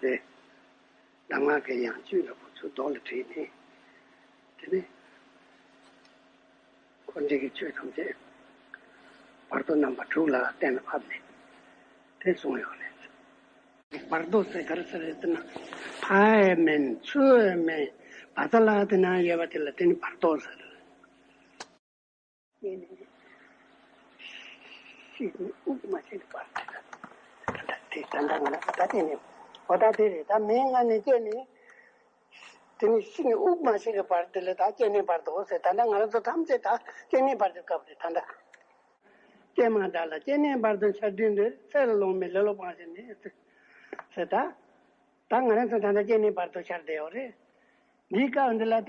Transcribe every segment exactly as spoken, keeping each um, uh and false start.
དེ། གདམས་ངག་གི་ཡང་བཅུད་ལ་ཁོ་ཚོའི་མདོ་ལ་བྲིས་ནས། དེ་ནས་འཁོར་འདས་ཀྱི་ཆོས་ཐམས་ཅད་བར་དོ་རྣམ་པ་དྲུག་ལ་གཏན་ལ་ཕབ་ནས་དེ་གསུངས་ཡོད་རེད། བར་དོ་ཟེར་ག་རེ་ཟེར་རེད་ཟེར་ན། ཕར་ཡང་མིན་ཚུར་ཡང་མིན་བར་ཐག་ལ་དེ་ན་ཡོད་པ་དེ་ལ་དེ་ནི་བར་དོ་ཟེར། ཤི་ནས་དབུགས་མ་ཆད་པར་དེ་ད་ལྟ་ང་ལ་ད་ལྟ་དེ་ནས་འོ་ད་དེ་རེད། ད་མིང་ང་ནས་སྐྱེས་ནས་དེ་ནས་ཤི་ནས་དབུགས་མ་ཆད་ཀྱི་བར་དེ་ལ་ད་སྐྱེ་གནས་བར་དོ་ཟེར། ད་ལྟ་ང་རང་ཚོ་ཐམས་ཅད་ད་སྐྱེ་གནས་བར་དོའི་སྐབས་རེད། ད་ལྟ་སྐྱེས་མ་ད་ལ་སྐྱེ་གནས་བར་དོ་འཆར་དུས་འདིར་ཚེ་ལ་ལོང་མེད་ལེ་ལོ་སྤངས་ཤིང་ནི་ཟེར། ད་ད་ང་རང་ཚོ་ད་ལྟ་སྐྱེ་གནས་བར་དོ་འཆར་བསྡད་ཡོད་རེད། འདིའི་སྐབས་འདི་ལ་ད་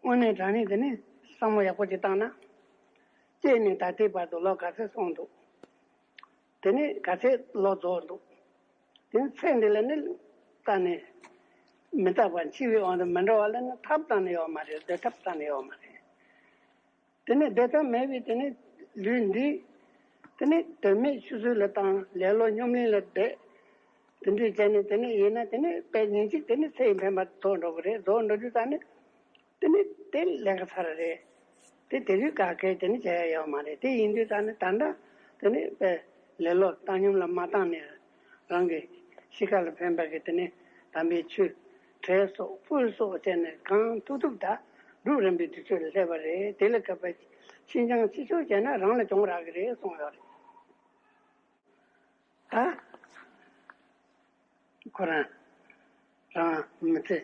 དངོས་གནས་དྲང་གནས་དེ་ནི་བསམ་བློ་ཡག་པོ་ཅིག་བཏང་ན། སྐྱེས་ནས་ད་ལྟའི་བར་དུ་ལོ་ག་ཚོད་སོང་འདུག་དེ་ནས་ག་ཚོད་ལོ་རྫོགས་འདུག་དེ་ནས་ཚེ་འདི་ལ་ནི་གཏན་ནས་མི་རྟག་པ་འཆི་བའི་དབང་དུ་མི་འགྲོ་བ་ལ་ནི་ཐབས་གཏན་ནས་ཡོད་མ་རེད། སྡོད་ཐབས་གཏན་ནས་ཡོད་མ་རེད། དེ་ནས་སྡོད་ཐབས་མེད་པའི་དེ་ནས་ལུས་འདི། དེ་ནས་དོན་མེད་ཆུད་ཟོས་ལ་བཏང་ལེ་ལོ་སྙོམ་གླིང་ལ་བསྡད། དེ་འདྲས་བྱས་ནས་དེ་ནས་ཡིན་ན་དེ་ནས་དཔེ་ཉིན་གཅིག་དེ་ནས་ཚེ་ཡི་འཕེན་པ་རྫོགས་འགྲོ་གི་རེད། རྫོགས་འགྲོ་དུས་ད་ནི། དེ་ནི་དེ་ལས་ཀ་ཚར་རེད། དེ་དེ་རིགས་ག་གེ་དེ་ནི་བྱ་ཡ་ཡོད་མ་རེད། དེ་ཡིན་དུས་ད་ནི་ད་ལྟ་དེ་ནི་དཔེ་ལེ་ལོ་བཏང་སྙོམས་ལ་མ་བཏང་ནས་རང་གི་གཤིས་ཀ་ལ་ཕན་པ་གི་དེ་ནི་དམ་པའི་ཆོས་གྲལ་སོགས་ཕུལ་སོགས་བྱས་ནས་གང་ཐུབ་ཐུབ་ད་སྒྲུབ་རིམ་པའི་དུས་ཚོད་ལ་སླེབས་པ་རེད། དེ་ལས་བརྒལ་བའི་ཕྱིན་ཅང་ཕྱིར་བཤོལ་བྱས་ན་རང་ལ་གྱོང་རག་གི་རེད་གསུངས་ཡོད་རེད། ད། ཁོ་རང་རང་མི་ཚེ་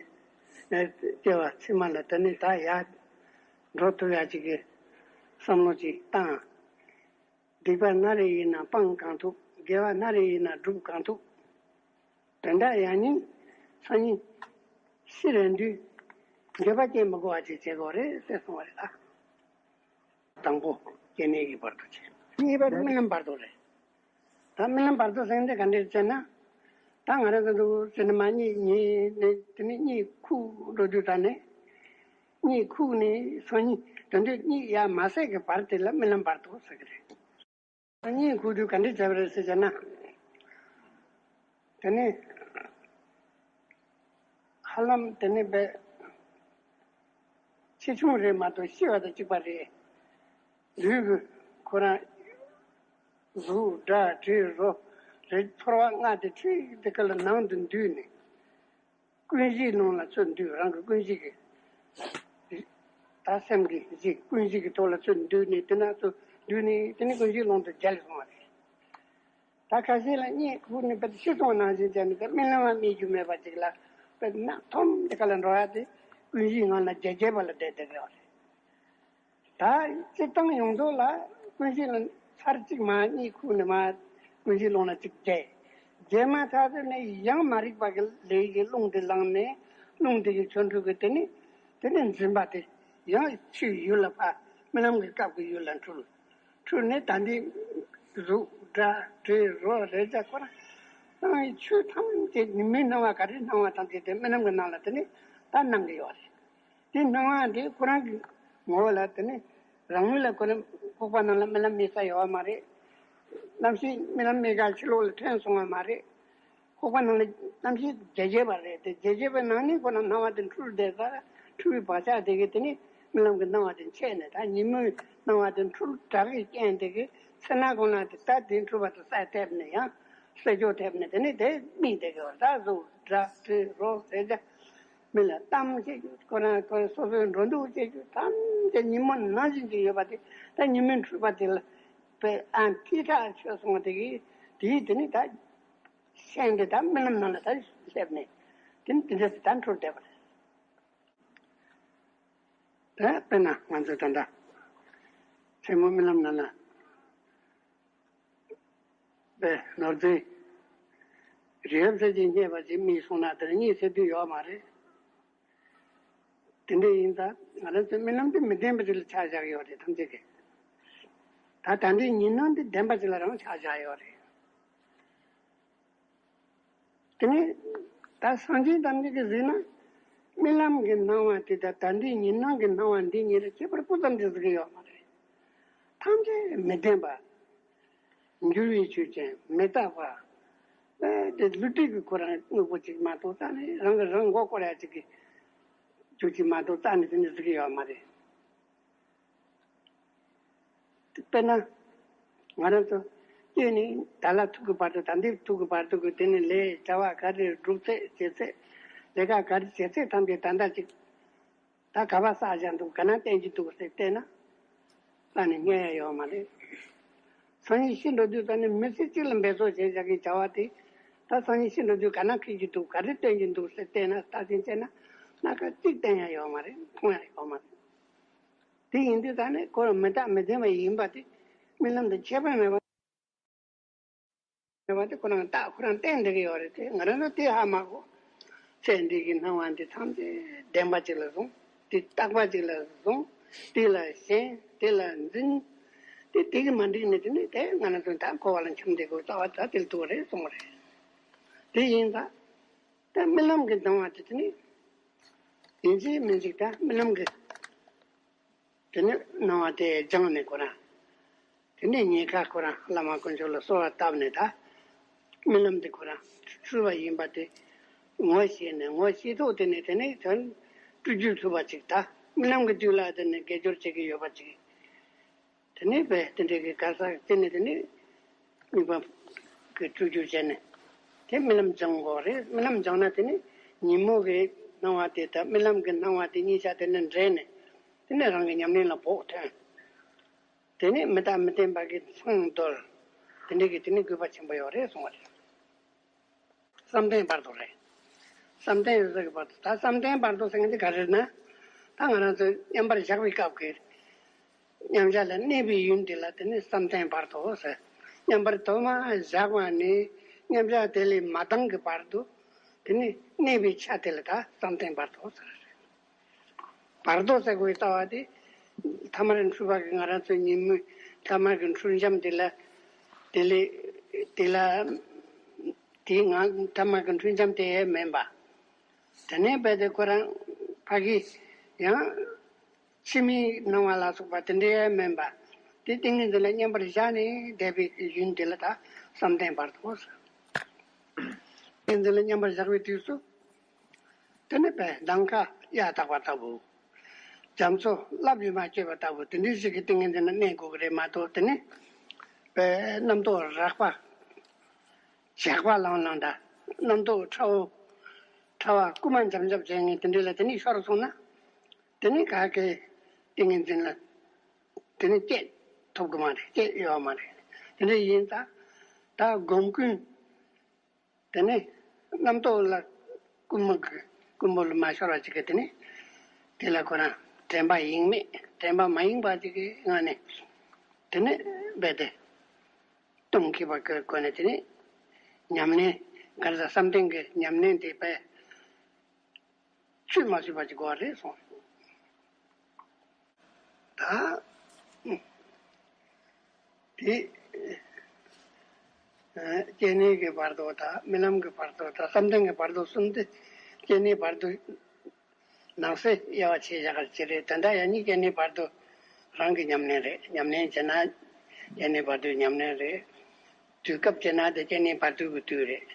སྐྱེ་བ་ཕྱི་མ་ལ་དེ་ནས་ད་ཡར་འགྲོ་ཐུབ་ཡ་ཅིག་གི་བསམ་བློ་ཅིག་བཏང་། སྡིག་པ་སྣ་རེ་ཡིན་ན་སྤང་གང་ཐུབ། དགེ་བ་སྣ་རེ་ཡིན་ན་སྒྲུབ་གང་ཐུབ། དོན་དག་ཡང་སྙིང་སང་ཉིན་ཤི་རན་དུས་འགྱོད་པ་སྐྱེ་མི་དགོས་པ་ཅིག་བྱེད་དགོས་རེད་ཟེར་གསུངས་པ་རེད་ད། དང་པོ་སྐྱེ་གནས་ཀྱི་བར་དུ་བྱེད། གཉིས་པ་རྨི་ལམ་བར་དོ་རེད། ད་རྨི་ལམ་བར་དོ་ཟེར་མཁན་དེ་ག་འདྲས་ཟེར་ན། ད་ང་རང་ཚོ་འདུག་ཟེར་ན་མ་གཉིད་ཉལ་ནས་དེ་ནས་གཉིད་ཁུག་འགྲོ་དུས་ད་ནས། གཉིད་ཁུག་ནས་སང་ཉིན་དོན་དུ་གཉིད་ཡར་མ་སད་ཀྱི་བར་དེ་ལ་རྨི་ལམ་བར་དོ་ཟེར་གི་རེད། གཉིད་ཁུག་དུས་ག་འདྲས་བྱས་པ་རེད་ཟེར་བྱས་ན། དེ་ནས། ཧ་ལམ་དེ་ནས་པས། ཆེ་ཆུང་རེད་མ་གཏོགས་ཤི་བ་དང་གཅིག་པ་རེད། ལུས་ཀྱི་ཁོ་རང་གཟུགས་སྒྲ་དྲི་རོ་རེད། ཚོར་བ་ལྔ་དེ་ཁྲིག་དེ་ཀ་ལ་ནང་དུ་འདུས་ནས། ཀུན་གཞིའི་ནང་ལ་ཚུར་འདུས། རང་གི་ཀུན་གཞི་གི་ད་སེམས་ཀྱི་གཞི་ཀུན་གཞི་གི་ཐོག་ལ་ཚུར་འདུས་ནས་དེ་ན་ཚུར་འདུས་ནས་དེ་ནས་ཀུན་གཞིའི་ཀློང་དུ་བརྒྱལ་སོང་བ་རེད། ད་ཁ་ཤས་ལ་གཉིད་ཁུག་ནས་པ་ཤི་སོང་ནང་བཞིན་བྱས་ནས་ད་རྨི་ལམ་རྨི་རྒྱུ་མེད་པ་ཅིག་ལ་པ་ནག་ཐོམ་དེ་ཀ་ལ་འགྲོ་ཡ་དེ་ཀུན་གཞིའི་ངང་ལ་བརྒྱལ་བརྒྱལ་བ་ལ་བསྡད་བསྡད་ཡོད་རེད། ད་སྤྱིར་བཏང་ཡོངས་རྫོགས་ལ་ཀུན་གཞི་ལ་ཚར་གཅིག་མ་གཉིད་ཁུག་ནས་མ་ཀུན་གཞིའི་ཀློང་ལ་གཅིག་བསྡད། བསྡད་མ་ཐག་ཏུ་ནས་ཡང་མ་རིག་པ་གི་ལས་ཀྱི་རླུང་དེ་ལངས་ནས་རླུང་དེ་གི་ཆོ་འཕྲུལ་གྱིས་དེ་ནི་དེ་ནི་འཛིན་པ་དེ་ཡང་ཕྱིར་ཡུལ་ལ་ཕར་རྨི་ལམ་གྱི་སྐབས་ཀྱི་ཡུལ་ལ་འཁྲུལ། འཁྲུལ་ནས་ད་འདི་གཟུགས་སྒྲ་དྲི་རོ་རེག་བྱ་ཁོ་རང་སྣང་བའི་ཆོས་ཐམས་ཅད་ཉི་མའི་སྣང་བ་ག་རེ་སྣང་བ་ཐམས་ཅད་དེ་རྨི་ལམ་གྱི་ནང་ལ་དེ་ནི་ད་སྣང་གི་ཡོད་རེད། དེ་སྣང་བ་དེ་ཁོ་རང་གི་ངོ་བོ་ལ་དེ་ནི་རང་ལུས་ལ་ཁོ་རང་ཁོག་པ་ནང་ལ་རྨི་ལམ་རྨི་ས་ཡོད་བ་མ་རེད། གནམ་གཤིས་རྨི་ལམ་རྨི་ག་ཕྱི་ལོགས་ལ་ཐོན་སོང་བ་མ་རེད། ཁོག་པ་ནང་ལ་གནམ་གཤིས་བརྗེ་བརྗེ་བ་རེད་དེ་བརྗེ་བརྗེ་བའི་ནང་ནས་ཁོ་རང་སྣང་བ་དེ་འཁྲུལ་བསྡད་ས་འཁྲུལ་བའི་བག་ཆགས་དེ་གི་དེ་ནི་རྨི་ལམ་གྱི་སྣང་བ་དེ་མཆེད་ནས་ད་ཉིན་མོའི་སྣང་བ་དེ་འཁྲུལ་དྲག་གི་རྐྱེན་དེ་གི་ཚེ་ན་གོང་ན་དེ་ད་དེ་འཁྲུལ་བ་དེ་སད་ཐེབས་ནས་ཡང་སད་འཇོག་ཐེབས་ནས་དེ་ནི་དེ་རྨིས་བསྡད་གི་བ་ད་གཟུགས་སྒྲ་དྲི་རོ་ཟེར་བྱ། མི་ལ་གཏམ་བྱེད་རྒྱུ་ཁོ་རང་ཁོ་རང་སོ་སོའི་འགྲོ་འདུག་བྱེད་རྒྱུ་ཐམས་ཅད་ཉིན་མོ་ནང་བཞིན་གྱི་ཡོད་པ་དེ་ད་ཉི་མའི་འཁྲུལ་པ་དེ་ལ་དཔེ་ཨ་ཐིག་ཁྲག་ཆོད་སོང་བ་དེ་གིས་དེའི་དེ་ནི་ད་ཤན་དེ་ད་རྨི་ལམ་ནང་ལ་ད་སླེབས་ནས་དེ་ནི་དེ་འདྲ་ཞིག་ད་འཁྲུལ་བསྡད་པ་རེད། ད་དཔེར་ན་ང་ཚོ་ད་ལྟ་མཚན་མོ་རྨི་ལམ་ནང་ལ། པས་ནོར་རྫས་རི་རབ་ས་ཅན་རྙེད་པ་ཅིག་རྨིས་སོང་ན་དེར་རྙེད་ཟེར་དུས་ཡོད་མ་རེད། དེ་འདྲ་ཡིན་ཙང་ང་རང་ཚོའི་རྨི་ལམ་དེ་མི་བདེན་པ་ཅིག་ལ་ཆ་བཞག་ཡོད་རེད་ཐམས་ཅད་ཀྱིས། ད་ད་ལྟའི་ཉིན་སྣང་དེ་བདེན་པ་ཅིག་ལ་རང་ཆ་བཞག་ཡོད་རེད། དེ་ནས་ད་སངས་རྒྱས་ཐམས་ཅད་ཀྱིས་གཟིགས་ན། རྨི་ལམ་གྱི་སྣང་བ་དེ་དང་ད་ལྟའི་ཉིན་སྣང་གི་སྣང་བ་འདི་གཉིས་ལ་ཁྱད་པར་སྤུ་ཙམ་ཅིག་གཟིགས་ཀྱི་ཡོད་མ་རེད། ཐམས་ཅད་མི་བདེན་པ། འགྱུར་བའི་ཆོས་ཅན། མི་རྟག་པ། དེ་བསླུ་བྲིད་ཀྱི་ཁོ་རང་དངོས་པོ་ཅིག་མ་གཏོགས་རྩ་ནས་རང་གི་རང་མགོ་སྐོར་ཡ་ཅིག་གི་རྒྱུ་ཅིག་མ་གཏོགས་རྩ་ནས་དེ་འདྲ་ཟེར་གི་ཡོད་མ་རེད། དཔེར་ན། ང་རང་ཚོ་སྐྱེས་ནས་ད་ལ་ཐུག་གི་བར་དུ་ད་འདིར་ཐུག་གི་བར་དུ་གི་དེ་ནས་ལས་བྱ་བ་ག་རེ་སྒྲུབ་ཚད་བྱེད་ཚད་ལས་ཀ་ག་རེ་བྱེད་ཚད་ཐམས་ཅད་ད་ལྟ་ཅིག་ད་ག་པར་བསགས་བཞག་འདུག་ག་ན་བསྟན་གྱི་འདུག་ཟེར་བལྟས་ན། རྩ་ནས་རྙེད་ཡ་ཡོད་མ་རེད། སང་ཉིན་ཤི་འགྲོ་དུས་རྩ་ནས་མི་ཚེ་གཅིག་ལ་འབད་རྩོལ་བྱས་བཞག་གི་བྱ་བ་དེ། ད་སང་ཉིན་ཤི་འགྲོ་དུས་ག་ན་འཁེལ་གྱི་འདུག་ག་རེ་སྟོན་གྱི་འདུག་ཟེར་བལྟས་ན་བརྟག་དཔྱད་བྱས་ན་སྣ་ཁ་གཅིག་བསྟན་ཡ་ཡོད་མ་རེད། མཐོང་ཡ་ཡོད་མ་རེད། དེ་ཡིན་དུས་ད་ནི་ཁོ་མི་རྟག་མི་བདེན་པ་ཡིན་པ་དེ་རྨི་ལམ་དང་ཁྱད་པར་མེད་པ། མེད་པ་དེ་ཁོ་རང་རྟགས་ཁོ་རང་བསྟན་བསྡད་ཀྱི་ཡོད་རེད་དེ། ང་རང་ཚོ་དེ་ཧ་མ་གོ། ཚེ་འདི་གི་སྣང་བ་འདི་ཐམས་ཅད་བདེན་པ་ཅིག་ལ་བཟུང་། དེ་རྟག་པ་ཅིག་ལ་བཟུང་། དེ་ལ་ཞེན། དེ་ལ་འཛིན། དེ་དེ་གི་མ་འགྲིག་ནས་དེ་ནི་དེ་ང་རང་ཚོ་ད་འཁོར་བ་ལ་འཁྱམས་བསྡད་དགོས་རྩ་བ་ད་དེ་ལ་ཐུག་རེད་གསུངས་རེད། དེ་ཡིན་ད། ད་རྨི་ལམ་གྱི་སྣང་བ་དེ་དེ་ནི་ཡིན་གཅིག་མིན་གཅིག་ད་རྨི་ལམ་གྱི་དེ་ནི་སྣང་བ་དེ་སྦྱངས་ནས་ཁོ་རང་། དེ་ནས་ཉེན་ཁ་ཁོ་རང་བླ་མ་དཀོན་མཆོག་ལ་གསོལ་བ་བཏབ་ནས་ད་རྨི་ལམ་དེ་ཁོ་རང་འཁྲུལ་བ་ཡིན་པ་དེ་ངོ་ཤེས་ནས་ངོ་ཤེས་ཐོག་དེ་ནས་དེ་ནས་དོན་སྤྲུལ་རྒྱུ་ཐུབ་པ་ཅིག་ད་རྨི་ལམ་གྱི་དུས་ལ་དེ་ནས་དགེ་སྦྱོར་བྱེད་ཀྱི་ཡོད་པ་ཅིག་དེ་ནས་བས་དེ་འདྲའི་གི་གར་ས་དེ་ནས་དེ་ནས་དམིགས་པ་གི་སྤྲུལ་རྒྱུ་བྱས་ནས་དེ་རྨི་ལམ་སྦྱང་དགོས་རེད། རྨི་ལམ་སྦྱང་ན་དེ་ནས་ཉིན་མོ་གི་སྣང་བ་དེ་དང་རྨི་ལམ་གྱི་སྣང་བ་དེ་གཉིས་ཆ་དེ་ནས་འདྲེས་ནས་དེ་ནས་རང་གི་ཉམས་ལེན་ལ་བོགས་ཐོན། དེ་ནས་མི་རྟག་མི་བརྟན་པ་གི་མཚང་རྡོལ། དེ་འདྲའི་གི་དེ་ནས་དགོས་པ་ཆེན་པོ་ཡོད་རེད་གསུངས་པ་རེད། བསམ་གཏན་བར་དོ་རེད། བསམ་གཏན་ཟེར་གི་བར་དོ་ད་བསམ་གཏན་བར་དོ་ཟེར་མཁན་དེ་ག་རེ་རེད་ན། ད་ང་རང་ཚོ་མཉམ་པར་བཞག་པའི་སྐབས་ཀྱི་མཉམ་བཞག་ལ་གནས་པའི་ཡུན་དེ་ལ་དེ་ནི་བསམ་གཏན་བར་དོ་ཟེར། མཉམ་པར་དོ་མ་བཞག་པ་ནི་མཉམ་བཞག་དེ་ལས་མ་ལྡང་གི་བར་དོ། དེ་ནི་གནས་པའི་ཆ་དེ་ལ་ད་བསམ་གཏན་བར་དོ་ཟེར། བར་དོ་ཟེར་དགོས་ལྟ་བ་དེ། ཐ་མལ་འཁྲུལ་པ་གི་ང་རང་ཚོའི་ཉིན་མོའི་ཐ་མལ་གྱི་འཁྲུལ་འབྱམས་དེ་ལ། དེ་ལས། དེ་ལ། དེའི་ངང་ཐ་མལ་གྱི་འཁྲུལ་འབྱམས་དེ་མིན་པ། དེ་ནས་རྦད་དེ་ཁོ་རང་ཕ་གི་ཡང་ཕྱི་མའི་སྣང་བ་ལ་སོགས་པ་དེ་འདྲའི་མིན་པ། དེ་ཏིང་ངེ་འཛིན་ལ་མཉམ་པར་བཞག་ནས་བསྡད་པའི་ཡུན་དེ་ལ་ད་བསམ་གཏན་བར་དོ་ཟེར། ཏིང་ངེ་འཛིན་ལ་མཉམ་པར་བཞག་པའི་དུས་སུ། དེ་ནི་བས་ནམ་མཁའ་གཡའ་དག་པ་ལྟ་བུ། རྒྱ་མཚོ་རླབས་ཀྱིས་མ་ཆོད་པ་ལྟ་བུ་དེ་འདྲའི་ཞིག་གི་ཏིང་ངེ་འཛིན་ལ་གནས་དགོས་ཀྱི་རེད་མ་གཏོགས་དེ་ནི། བས་རྣམ་རྟོག་རགས་པ། ཇག་པ་ལང་ལང་འདྲ། རྣམ་རྟོག་ཕྲ་བོ། ཕྲ་བ་རྐུ་མ་འཇམ་འཇམ་བྱས་ངས་དེ་འདྲ་ལ་དེ་ནས་ཤོར་སོང་ན། དེ་ནས་ག་གེ་ཏིང་ངེ་འཛིན་ལ། དེ་ནས་སྐྱེད་ཐུབ་གི་མ་རེད། སྐྱེད་ཡོད་མ་རེད། དེ་འདྲ་ཡིན་ཙང་། ད་སྒོམ་ཀུན། དེ་ནས་རྣམ་རྟོག་ལ་རྐུན་མ་གི་རྐུན་པོ་ལ་མ་ཤོར་བ་ཅིག་གི་དེ་ནས་དེ་ལ་ཁོ་རང་དྲན་པ་ཡེངས་མེད་དྲན་པ་མ་ཡེངས་པ་ཅིག་གི་ངང་ནས་དེ་ནས་རྦད་དེ་སྟོང་ཁེ་བ་གི་སྒོ་ནས་དེ་ནས་ཉམས་ལེན་ག་རེ་ཟ་བསམ་གཏན་གྱི་ཉམས་ལེན་དེ་བས་ཆུད་མ་ཟོས་པ་ཅིག་དགོས་པ་རེད་གསུངས། ད། དེ། སྐྱེ་གནས་ཀྱི་བར་དོ་དང་རྨི་ལམ་གྱི་བར་དོ་དང་བསམ་གཏན་གྱི་བར་དོ་གསུམ་དེ། སྐྱེ་གནས་བར་དོ། ནང་གསེས་དབྱེ་བ་ཕྱེ་བཞག་ག་ཅི་རེད། དེ་འདྲ་ཡང་ནི་སྐྱེ་གནས་བར་དོ་རང་གི་ཉམས་ལེན་རེད། ཉམས་ལེན་བྱེད་ན་སྐྱེ་གནས་བར་དོའི་ཉམས་ལེན་རེད། དུས་སྐབས་བྱེད་ན་དེ་སྐྱེ་གནས་བར་དོ་གི་དུས་རེད།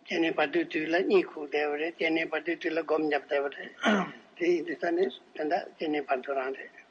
སྐྱེ་གནས་བར་དོའི་དུས་ལ་གཉིད་ཁུག་བསྡད་པ་རེད། སྐྱེ་གནས་བར་དོའི་དུས་ལ་སྒོམ་བརྒྱབ་བསྡད་པ་རེད། དེ་ཡིན་དུས་ད་ནི་དེ་འདྲ་སྐྱེ་གནས་བར་དོ་རང་རེད།